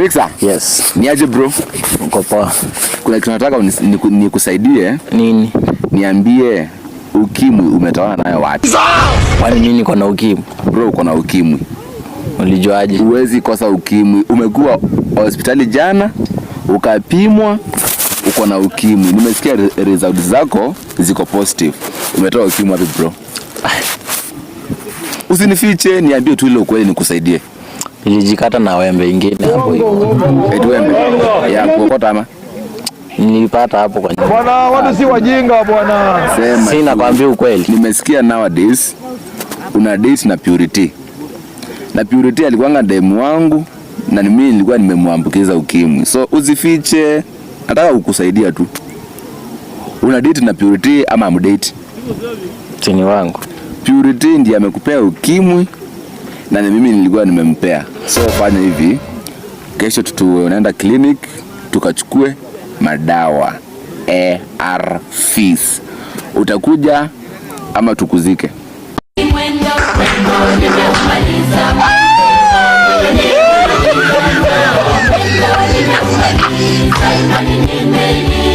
Rixa. Yes. Niaje bro? Uko poa. Kuna kitu nataka nikusaidie. Nini? Niambie, ukimwi umetoana nayo wapi? Kwani mimi niko na ukimwi? Bro, uko na ukimwi. Ulijuaje? Huwezi kosa ukimwi. Umekuwa hospitali jana ukapimwa, uko na ukimwi. Nimesikia results zako ziko positive. Umetoa ukimwi wapi, bro? Usinifiche, niambie tu ile ukweli nikusaidie. Nilijikata na wembe ingine hapo hivyo. Eti wembe ya kuokota ama? Nilipata hapo kwa nyumba. Bwana, watu si wajinga, bwana. Sema. Si nakwambia ukweli. Nimesikia nowadays una date na Purity. Na Purity alikuwanga demu wangu na ni mimi nilikuwa nimemwambukiza ukimwi. So usifiche, nataka kukusaidia tu. Una date na Purity ama amdate? Chini wangu. Purity ndiye amekupea ukimwi na ni mimi nilikuwa nimempea. So fanya hivi, kesho tunaenda clinic tukachukue madawa ARVs. Utakuja ama tukuzike? Mwendo nimeumaliza, mwendo nimeumaliza, imani nimeilinda.